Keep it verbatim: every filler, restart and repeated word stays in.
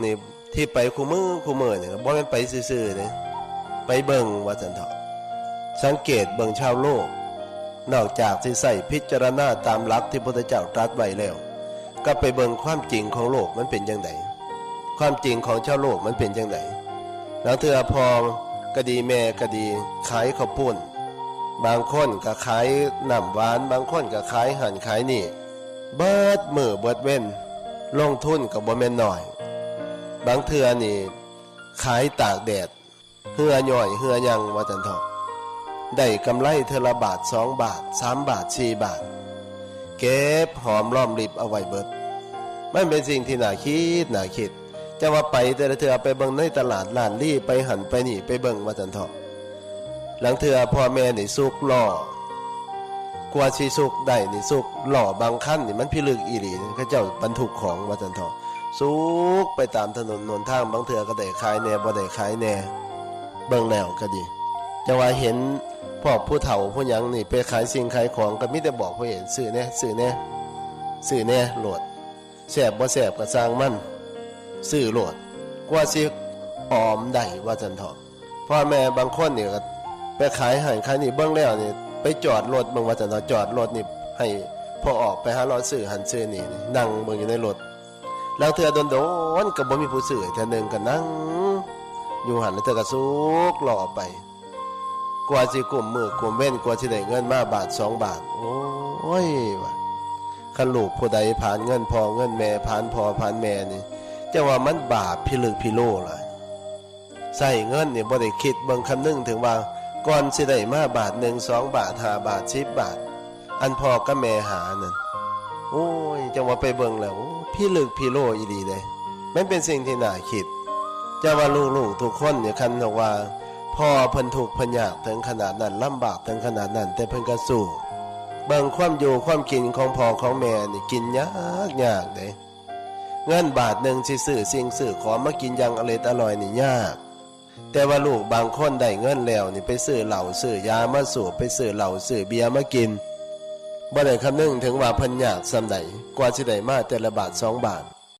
นี่ที่ไปคู่มือคู่มือนี่บ่แม่นไปซื่อๆเด้ ไปเบิ่งว่าซั่นเถาะ สังเกตเบิ่งชาวโลก นอกจากสิใช้พิจารณาตามหลักที่พุทธเจ้าตรัสไว้แล้ว ก็ไปเบิ่งความจริงของโลกมันเป็นจั่งใด ความจริงของชาวโลกมันเป็นจั่งใด ลางเทื่อพ่อก็ดีแม่ก็ดี ขายข้าวปุ้น บางคนก็ขายน้ำหวาน บางคนก็ขายหั่นขายนี่ เบิดมื้อเบิดเว็น ลงทุนก็บ่แม่นน้อย บางเทื่อนี่ขายตากแดด เหื่อย่อยเหื่อยังว่าซั่นเถาะ ได้กำไรเทื่อละบาทสองบาทสามบาทสี่บาท เก็บหอมรอมริบเอาไว้เบิด มันเป็นสิ่งที่น่าคิดน่าคิด จะว่าไปแต่ละเทื่อไปเบิ่งในตลาดร้านลีไปหั่นไปนี่ไปเบิ่งว่าซั่นเถาะ ลางเทื่อพ่อแม่นี่สุกล้อ กว่าสิสุกได้นี่สุกล้อบางคันนี่มันพิลึกอีหลี เขาเจ้าบรรทุกของว่าซั่นเถาะ สุกไปตามถนนหนทาง บางเทื่อก็ได้ขายแหน่บ่ได้ขายแหน่ เบิ่งแล้วก็ดี จะว่าเห็นพวกผู้เฒ่าผู้หยังนี่ไปขายสิ่งขายของก็มีแต่บอกผู้เห็น "ซื้อแหน่ ซื้อแหน่ ซื้อแหน่โลด แซ่บบ่แซ่บก็ซ่างมัน ซื้อโลด กว่าสิออมได้" ว่าซั่นเถาะ พ่อแม่บางคนนี่ก็ไปขายหั่นขายนี่ เบิ่งแล้วนี่ไปจอดรถเบิ่งว่าซั่นเถาะ จอดรถนี่ให้พ่อออกไปหาเลาะซื้อหั่นซื้อนี่ นั่งเบิ่งอยู่ในรถ ลางเทื่อโดนๆก็บ่มีผู้ซื้อ เทื่อหนึ่งก็นั่งอยู่หั่น ลางเทื่อก็สุกล้อไป กว่าสิกุมมื้อกุมเว็น กว่าสิได้เงินมาบาทสองบาท โอ้ย ว่า คันลูกผู้ใดผลาญเงินพ่อเงินแม่ ผลาญพ่อผลาญแม่นี่ จั่งว่ามันบาปพิลึกพิโลหลาย ใช้เงินนี่บ่ได้คิดเบิ่งคำนึงถึงว่า ก่อนสิได้มาบาทหนึ่งสองบาทห้าบาทสิบบาท อันพ่อกับแม่หานั่น โอ้ย จั่งว่าไปเบิ่งแล้ว โอ้ พิลึกพิโลอีหลีเด้ มันเป็นสิ่งที่น่าคิด จะว่าลูกๆทุกคนนี่ คันว่า พ่อเพิ่นทุกข์เพิ่นยากถึงขนาดนั้น ลำบากถึงขนาดนั้น แต่เพิ่นก็สู้ เบิ่งความอยู่ความกินของพ่อของแม่นี่ กินยากยากเด้ เงินบาทหนึ่งสิซื้อสิ่งซื้อของมากินอย่างอร็ดอร่อยนี่ยาก แต่ว่าลูกบางคนได้เงินแล้วนี่ไปซื้อเหล้าซื้อยามาสูบ ไปซื้อเหล้าซื้อเบียร์มากิน บ่ได้คำนึงถึงว่าเพิ่นยากส่ำใด กว่าสิได้มาแต่ละบาทสองบาท